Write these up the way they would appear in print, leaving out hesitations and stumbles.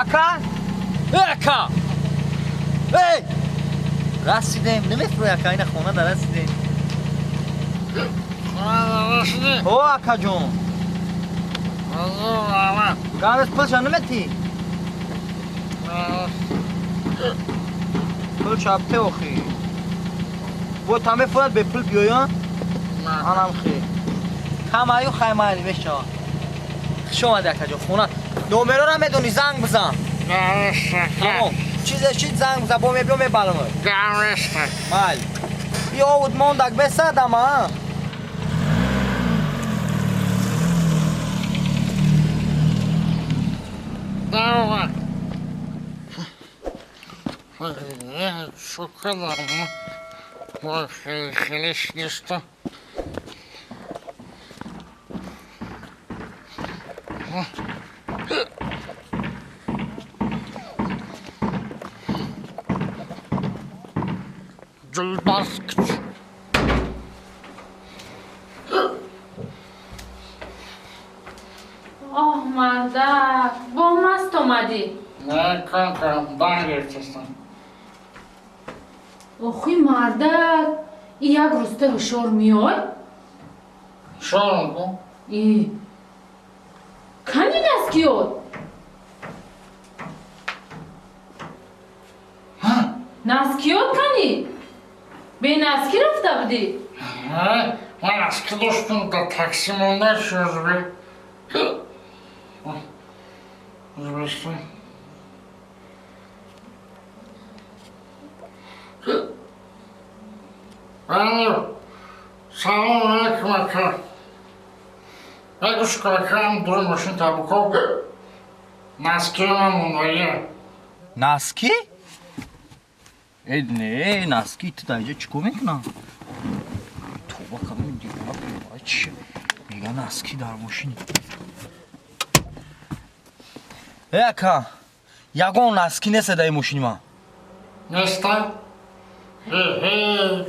Ака? Эй, ака! Эй! Расидем, намефурӯй ака, ина хона да расидем. О, акаҷон. Ганес пулша наметӣ? Пул чапте охи. Бо та мефурад бе пул биёян? Анам хе. Камаю хаймайли мешава. Хуш омадӣ акаҷон, хона. Номерора медонӣ, занг бизан. Тамом. Чизе чиз занг бизан, бо мебиё мебарам. Майли. Биё овуд мондак бесадам, а? Оҳ, мардак, бо маст омадӣ. Не, кор кардам, дан гирифтастам. Охи мардак, и як рӯзта ҳушёр меой? Ҳушёрам ку? И кани наскиёт? Наскиёт кани? Бе наски рафта будӣ? Ман наски доштам, дар такси монда шуд. Узбекистон. Алло, салом алейкум, ака. Я гӯш кун, ака, ам дури мошин табуков. Наски ман мондаги. Наски? Э, не, наски ту дар инҷо чӣ кор мекунам? Тоба кардам, девона, чи? Мега наски дар мошини. Э, ака, ягон наски нест дар ин мошини ман. Неста? Э,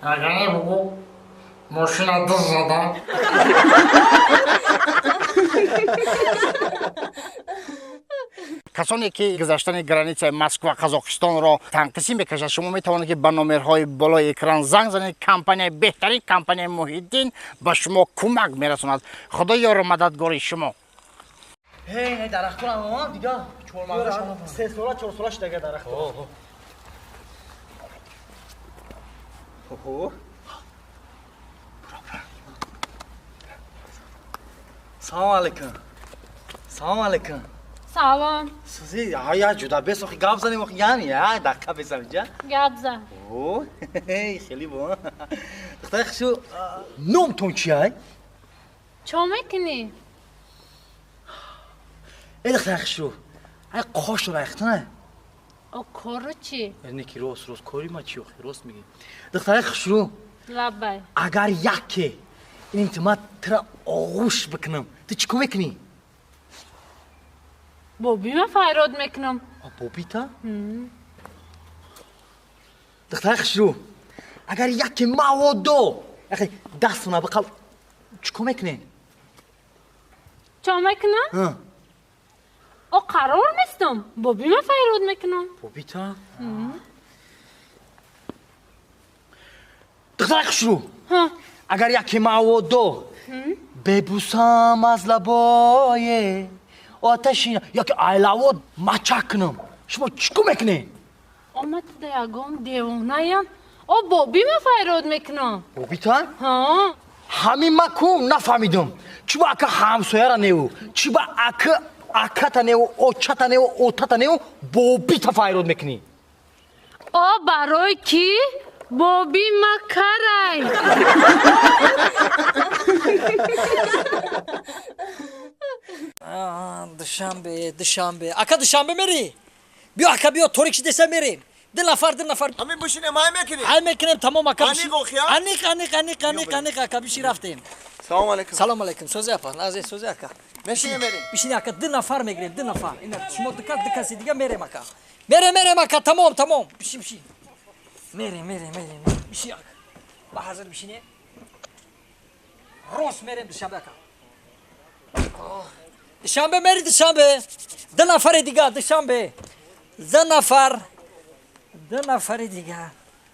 агар не бугу, мошина дыз зада. Касоне ки гузаштани границаи Москва Қазоқистонро танқисӣ мекашад, шумо метавонед ки ба номерҳои болои экран занг занед. Компанияи беҳтарин, компанияи Муҳиддин ба шумо кӯмак мерасонад. Худо ёру мададгори шумо. Ҳей, ҳей, дарахтонам омад дига. Чормағзашон 3 сола, 4 сола шудага дарахтон. Хо. Салом алейкум. Салом алейкум. Салом. Сузи, я ҷуда бес охи гап занем охи яъне, я дақиқа безам инҷа. Гап зан. О, хеле бо. Духтари хушу, номтон чи ай? Чо мекунӣ? Э, духтари хушу, ай қошро райхтана? О, корро чи? Не ки рост, рост, кори ма чи охи, рост мегӣ. Духтари хушу, лаббай. Агар яке ин тима тира оғӯш бикунам, ту чӣ кор мекунӣ? Бобима файрод мекунам. Бобита? Духтари хушрӯ, агар яке маводо яке дастона биқал, чӣ кор мекунед? Чо мекунам? О, қарор нестам. Бобима файрод мекунам. Бобита? Духтари хушрӯ, агар яке маводо бебусам аз лабое оташи яке айлаво мачак кунам, шумо чӣ кор мекунед? Омад да ягон девонаям. О, бобима файрод мекунам. Бобита? Ҳа. Ҳамин ма ку нафаҳмидам. Чӣ ба ака ҳамсояра неву, чӣ ба ака аката неву, очата неву, отата неву, бобита файрод мекунӣ? О, барои кӣ? Бобима карай. Душанбе, Душанбе. Ака Душанбе мери? Биё ака, биё, торик шидеса мерем. Ду нафар, ду нафар. Ҳамин бишинем, ҳай мекунем? Ҳай мекунем, тамом ака. Аниқ охи, а? Аниқ, аниқ, аниқ, аниқ, аниқ ака, биши рафтем. Салом алейкум. Салом алейкум. Созе апа, назе созе ака. Мешинем мерем. Бишин ака, ду нафар мегирем, ду нафар. Ина шумо ду кас, ду каси дига мерем ака. Мерем, мерем ака, тамом, тамом. Бишин, бишин. Мерем, мерем, мерем. Бишин ака. Ба ҳазир бишине. Рост мерем Душанбе ака. Душанбе мери душанбе. Ду нафари дига душанбе. Ду нафар. Ду нафари дига.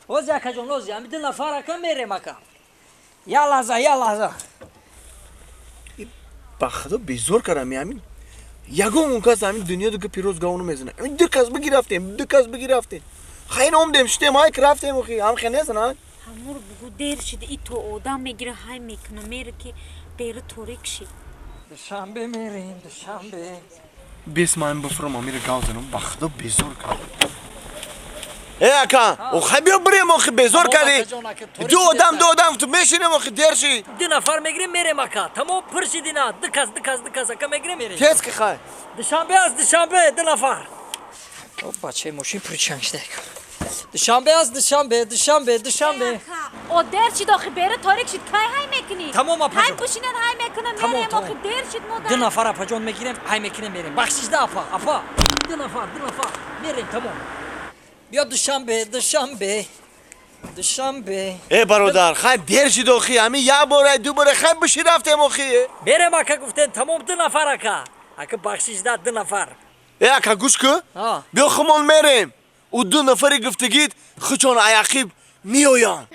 Ози акаҷон, ози, ами ду нафар ака мерем ака. Я лаҳза, я лаҳза. Ба худо безор кардам ҳамин. Ягон он кас ҳамин дунё дига пирӯз гавну мезана. Ҳамин ду кас бигирафтем, ду кас бигирафтем. Хайр омдем, шудем, ҳай рафтем охи, ҳам хе незана. Ҳамур бугу дер шида, и то одам мегира ҳай мекуна, мере ки бери торик шид. Душанбе мерем, душанбе. Бес ман бифурам, амира гав занам, ба худо безор кардам. Э ака, охи биё бирем охи безор кардӣ. Ду одам ту мешинем охи дер шид. Ду нафар мегирем мерем ака. Тамом пур шидина. Ду кас, ду кас, ду кас ака мегирем мерем. Тез ки хай. Душанбе аст, душанбе, ду нафар. О бачаи мошин пурчанг шуда. Душанбе аст, душанбе, душанбе, душанбе. О дер шид охи бери торик шид, кай ҳай мекунӣ? Тамом апаҷон. Ҳай пӯшинан ҳай мекунам мерем охи дер шид модар. Ду нафар апаҷон мегирем, ҳай мекунем мерем. Бахшишда апа, апа. Ду нафар, мерем тамом. Биё душанбе, душанбе, душанбе. Э бародар, хай дер шид охи, ҳамин як бора, ду бора хай биши рафтем охи. Мерем ака гуфтем, тамом ду нафар ака. Ака бахшишда ду нафар. Э ака гӯш кун, биё хумон мерем. Ӯ ду нафари гуфтагид хучон аяқиб меоянд.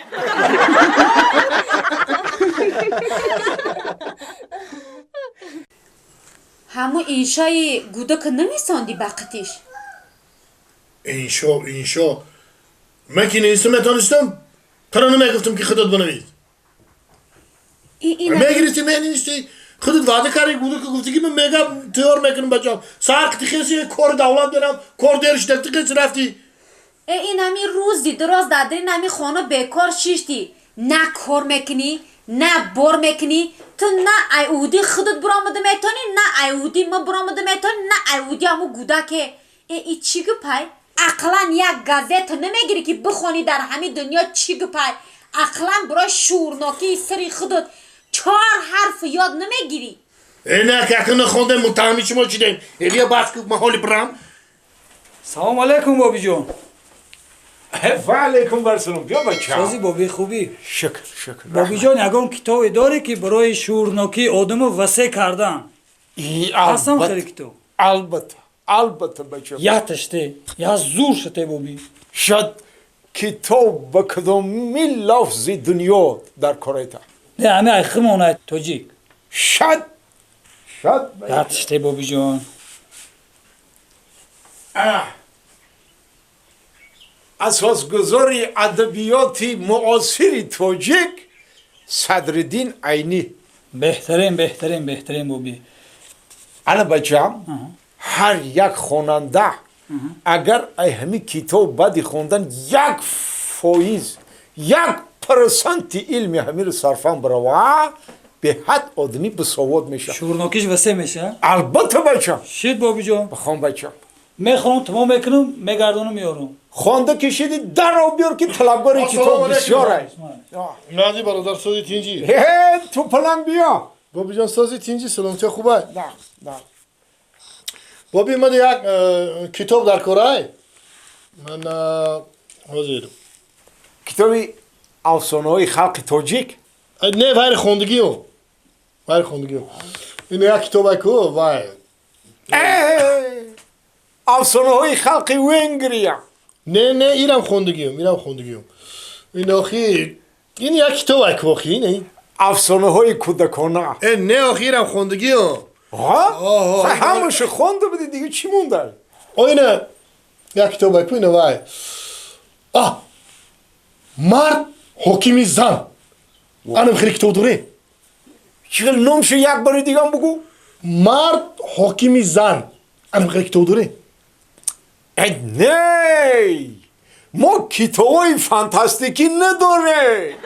Ҳамун иншои гудака намесонди ба қитиш? Иншо, иншо. Ман ки навистам метонистам, туро намегуфтам ки худат бинавис. Мегиристи, менависти, худат ваъда кардӣ, гудака гуфтӣ ки ман мегам тайёр мекунам бачам. Сар қити хеси кори давлат мерам, кор дер шуда, ту хеси рафтӣ. Э ин ҳами рӯзи дуроз дар ин ҳами хона бекор шиштӣ. На кор мекунӣ, на бор мекунӣ. Ту на айуди худат биромада метавонӣ, на айуди ма биромада метавонӣ, на айуди ҳаму гудаке. Э и чӣ гупай? Ақлан як газета намегирӣ ки бихонӣ дар ҳамин дунё чӣ гупай. Ақлан барои шуурнокии сири худат чор ҳарф ёд намегирӣ. Э не, ака нахондем, муттаҳами шумо шудем. Э бия бас ку, ман ҳоли бирам. Салом алейкум бобиҷон. Ва алейкум вассалом. Биё бача. Сози боби хубӣ. Шукр, шукр. Бобиҷон, ягон китобе дорӣ ки барои шуурнокии одаму васеъ кардан? Ҳастам хеле китоб. Албатта, албатта бача. Яташте, я зур шате боби. Шад китоб ба кадоми лафзи дунё дар корета? Не, ҳами ай химонай тоҷик. Шад, шад. Яташте бобиҷон. Асосгузори адабиёти муосири тоҷик Садриддин Айнӣ. Беҳтарин, беҳтарин, беҳтарин боби. Ана бачам, ҳар як хонанда агар ай ҳамин китоб баъди хондан 1%, 1% илми ҳамиро сарфан барова, беҳад одамӣ бисовод мешавад. Шуурнокиш васеъ мешавад? Албатта бачам. Шид бобиҷон. Бихон бачам. Мехонам, тамом мекунам, мегардонам, меорам. Хонда кишиди даро биёр ки талабгари китоб бисёр аст. Нази бародар, сози тинҷӣ. Э, ту паланг биё. Бобиҷон, сози тинҷӣ, саломатия хуб аст? На, на. Боби, ман як китоб дар корай. Ман ҳозир. Китоби афсонаҳои халқи тоҷик? Не, вайри хондагиам. Вайри хондагиам. Ин як китоб ку, вай. Афсонаҳои халқи Венгрия. Не, не, ирам хондагиам, ирам хондагиам. Ин охи, ин як китоб ку охи, ин. Афсонаҳои кӯдакона. Э, не охи, ирам хондагиам. Ҳа? Ҳамаша хонда будӣ, дига чӣ монда? О, ина як китоб ку, ина вай. А! Мард ҳокими зан. Анам хеле китоб дорем. Чӣ хел номшо як бори дигам бугӯ? Мард ҳокими зан. Анам хеле китоб дорем. Э, не! Мо китобҳои фантастикӣ надорем.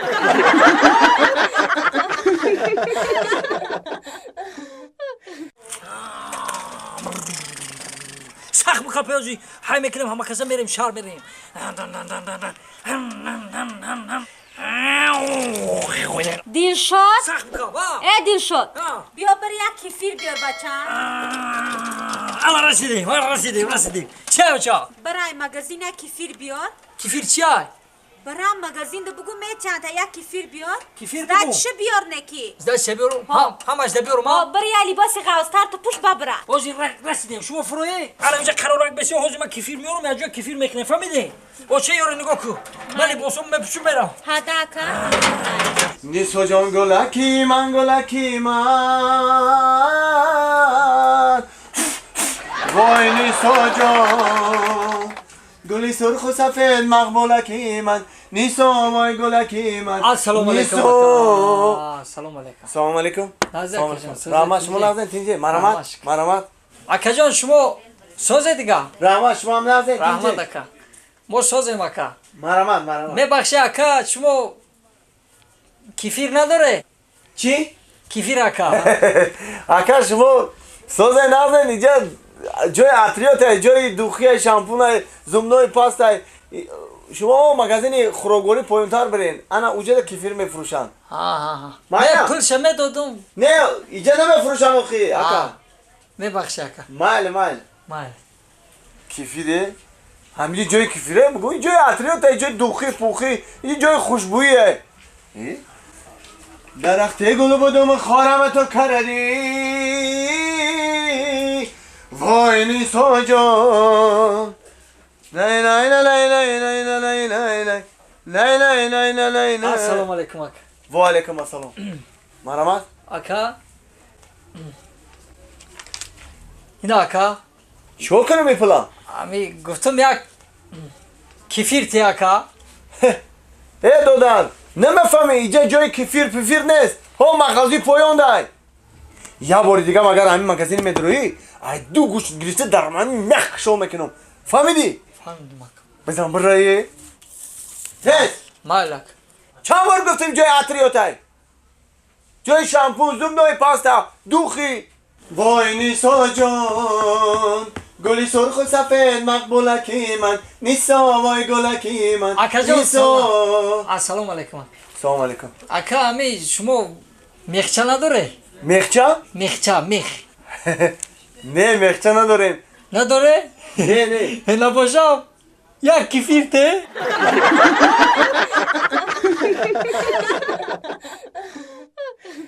Сахт бихапёзи, ҳай мекунем, ҳама каса мерем, шаҳр мерем. Дилшод? Сахт бихап, а? Э, Дилшод, биё бир як кефир биёр бачам. Ала расидем, ала расидем, расидем. Чай бача? Барай магазин як кефир биёр. Кефир чай? Барам магазин да бугу мечанда як кефир биёр. Кефир бугу. Дачи биёр неки. Дачи биёрум. Ҳам ҳамаш да биёрум. Ҳа, бар я либоси ғавзтар ту пуш бабра. Ҳозир расидем. Шумо фурои? Ара инҷа қарорак бесё ҳозир ман кефир меёрум, як ҷо кефир мекунем, фаҳмидӣ? О че ёре нигоҳ ку. Ман либосом мепӯшум мерам. Ҳа да ака. Нисо ҷон гулаки ман гулаки ман. Вой Нисо ҷон. Гули сурху сафед мақбулаки ман. Нисо вой гулаки ман. Ассалому алайкум. Нисо. Ассалому алайкум. Салому алайкум. Раҳмат шумо лаҳза тинҷе. Марҳамат. Марҳамат. Акаҷон шумо созе дига? Раҳмат шумо ҳам лаҳза тинҷе. Раҳмат ака. Мо созем ака. Марҳамат, марҳамат. Мебахши ака, шумо кефир надоре? Чӣ? Кефир ака. Ака шумо созе назен иҷа ҷои атриёте, ҷои духия, шампуна, зубной паста. Шумо магазини хӯрокворӣ поёнтар бирен. Ана уҷада кефир мефурӯшанд. Ма пулша медодум. Не, иҷа намефурӯшанд охи, ака. Мебахши ака. Майли, майли. Майли. Кефире? Ҳамиҷа ҷои кефире? Бугу ин ҷои атриёте, ҷои духи, пухи, ин ҷои хушбӯие. Дарахти гулу будум хорама ту кардӣ. Вой Нисо ҷон. Най най най най най най най най най най най най най най най. Ассалому алайкум ака. Ва алайкум ассалом. Марҳамат. Ака. Ина ака. Чико кунам ин пула? Ами гуфтам як кефир те ака. Э додар, намефаҳмӣ иҷа ҷои кефир пифир нест. Ҳо мағози поён дай. Як бори дига магар ҳамин магазин медроӣ, ай ду гӯшт гирифта дар ман мех кушо мекунам. Фаҳмидӣ? Фаҳмидам ака. Бизан бираи. Тез. Майли ака. Чанд бор гуфтем ҷои атриётай? Ҷои шампун, зубной паста, духи. Вой Нисо ҷон, гули сурху сафед мақбулаки ман. Нисо вой гулаки ман. Акаҷон, Нисо. Ассалому алайкум. Салому алайкум. Ака, ами шумо мехча надоре? Мехча? Мехча, мех. Не, мехча надорем. Надоре? Не, не. Набошам. Як кефир те?